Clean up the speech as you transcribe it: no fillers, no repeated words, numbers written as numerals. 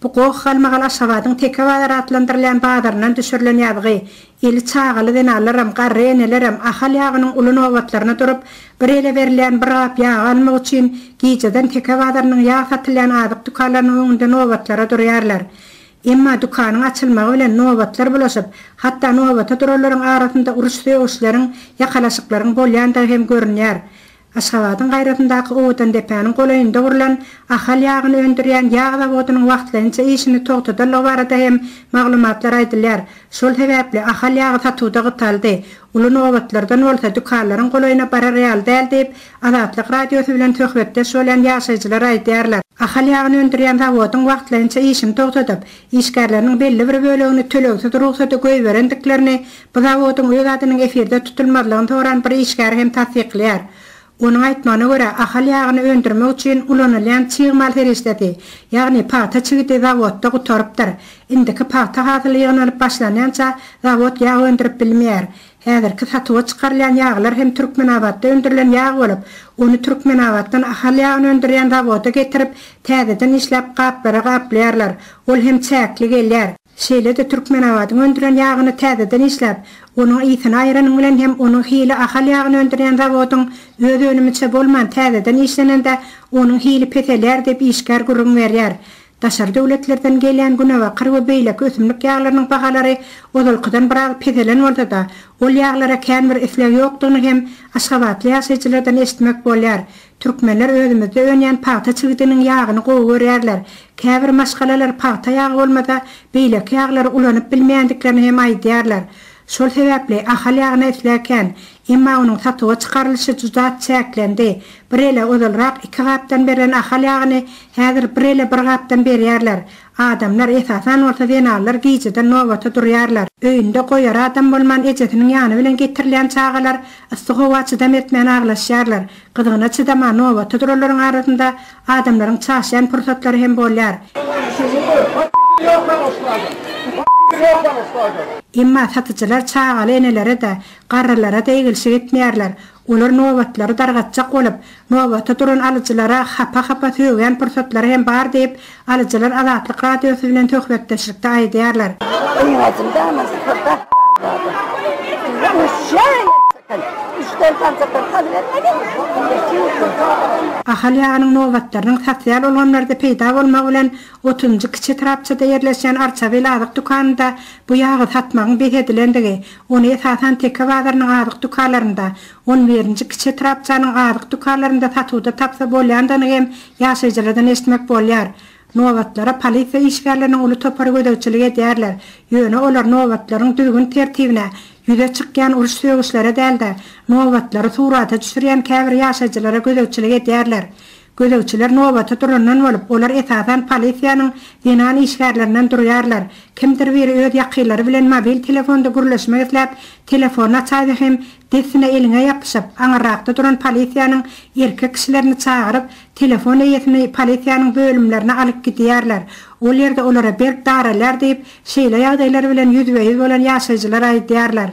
Bu goh-galmagal Aşgabadyň Teke bazary atlandyrylýan bazaryndan düşürilen ýazgy. Eli çagaly zenanlaram, garry enelerem Ahal ýagynyň uly nobatlaryna durup, bir ele berilýän bir gap ýagy almak üçin gijeden Teke bazarynyň ýag satylýan azyk dükanlarynyň öňünde nobatlara durýarlar. Emma dükanyň açylmagy bilen nobatlar bulaşyp, hatda nobata duranlaryň arasynda uruş-sögüşleriň, ýakalaşyklaryň bolýandygy hem görünýär. Aşgabadyň gaýrasyndaky Owadandepäniň golaýynda gurlan Ahal ýagyny öndürýän ýag zawodynyň wagtlaýynça işini togtadanlygy barada hem maglumatlar aýdylýar. Şol sebäpli Ahal ýagy satuwda gytaldy. Uly nobatlardan bolsa dükanlaryň golaýyna barar ýaly däl diýip, Azatlyk Radiosy bilen söhbetdeş bolýan ýaşaýjylar aýdýarlar. Ahal ýagyny öndürýän zawodyň wagtlaýynça işini togtadyp, işgärleriniň belli bir bölegini tölegsiz rugsada goýberendiklerini bu zawodyň öz adynyň efirde tutulmazlygyny soran bir işgär hem tassyklaýar. Onuň aýtmagyna görä, Ahal ýagyny öndürmek üçin ulanylýan çig mal serişdesi, ýagny pagta çigidi zawodda gutarypdyr. Indiki pagta hasyly ýygnalyp başlanýança zawod ýag öndürip bilmeýär. Häzirki satuwa çykarylýan ýaglar hem Türkmenabatda öndürilen ýag bolup, ony Türkmenabatdan Ahal ýagyny öndürýän zawoda getirip, täzeden işläp gaplara gaplaýarlar. Ol hem çäkli gelýär. Şeýle-de Türkmenabadyň öndüren ýagyny täzeden işläp, onuň ysyny aýyranyň bilen hem onuň hili Ahal ýagyny öndürýän zawodyň öz önümiçe bolman täzeden işlenende onuň hili peselýär diýip işgär gürrüň berýär. Daşary döwletlerden gelýän günebakar we beýleki ösümlik ýaglarynyň bahalary ozalkydan biraz peselen bolsa-da, ol ýaglara kän bir isleg ýokdugyny hem aşgabatly ýaşaýjylardan eşitmek bolýar. Türkmenler özümizde önýän pagta çigidiniň ýagyny gowy görýärler. Käbir maşgalalar pagta ýagy bolmasa, beýleki ýaglary ulanyp bilmeýändiklerini hem aýdýarlar. Şol sebäpli Ahal ýagyna isleg kän. Emma onuň satuwa çykarylyşy juda çäklendi. Bir ele ozalrak iki gapdan berlen Ahal ýagyny häzir bir ele bir gapdan berýärler. Adamlar, esasan bolsa zenanlar gijeden nobata durýarlar. Öýünde goýara adam bolman ejesiniň ýany bilen getirilýän çagalar yssy howa çydam etmän aglaşýarlar. Gyzgyna çydaman nobata duranlaryň arasynda adamlaryň çaşýan pursatlary hem bolýar. Emma satyjylar çagaly enelere-de, garrylara-da eglşik etmeýärler. Olar nobatlary dargatjak bolup, nobata duran alyjylara hapa-hapa sögýän pursatlary hem bar diýip, alyjylar Azatlyk Radiosy bilen söhbetdeşlikde aýdýarlar. Ahal ýagynyň nobatlarynyň sosial ulgamlarda peýda bolmagy bilen otuzynjy kiçi etrapçada ýerleşýän Arçabil azyk dükanynda bu ýagy satmagyň bes edilendigi, ony esasan Teke bazarynyň azyk dükanlarynda, on birinji kiçi etrapçanyň azyk dükanlarynda satuwda tapsa bolýandygyny hem ýaşaýjylardan eşitmek bolýar. Nobatlara polisiýa işgärleriniň uly topary gözegçilik edýärler. Ýöne olar nobatlaryň düzgün-tertibine, ýüze çykýan uruş-sögüşlere däl-de, nobatlary surata düşürýän käbir ýaşaýjylara gözegçilik edýärler. Gözegçiler nobata durandan bolup, olar esasan polisiýanyň zenan işgärlerinden durýarlar. Kimdir biri öz ýakynlary bilen mobil telefonda gürleşmek isläp, telefonyny açaýsa hem, dessine eliňe ýapyşyp, aňyrrakda duran polisiýanyň erkek kişilerini çagyryp, telefon eýesini polisiýanyň bölümlerine alyp gidýärler. Ol ýerde olara berk daralýar diýip, şeýle ýagdaýlar bilen ýüzbe-ýüz bolan ýaşaýjylar aýdýarlar.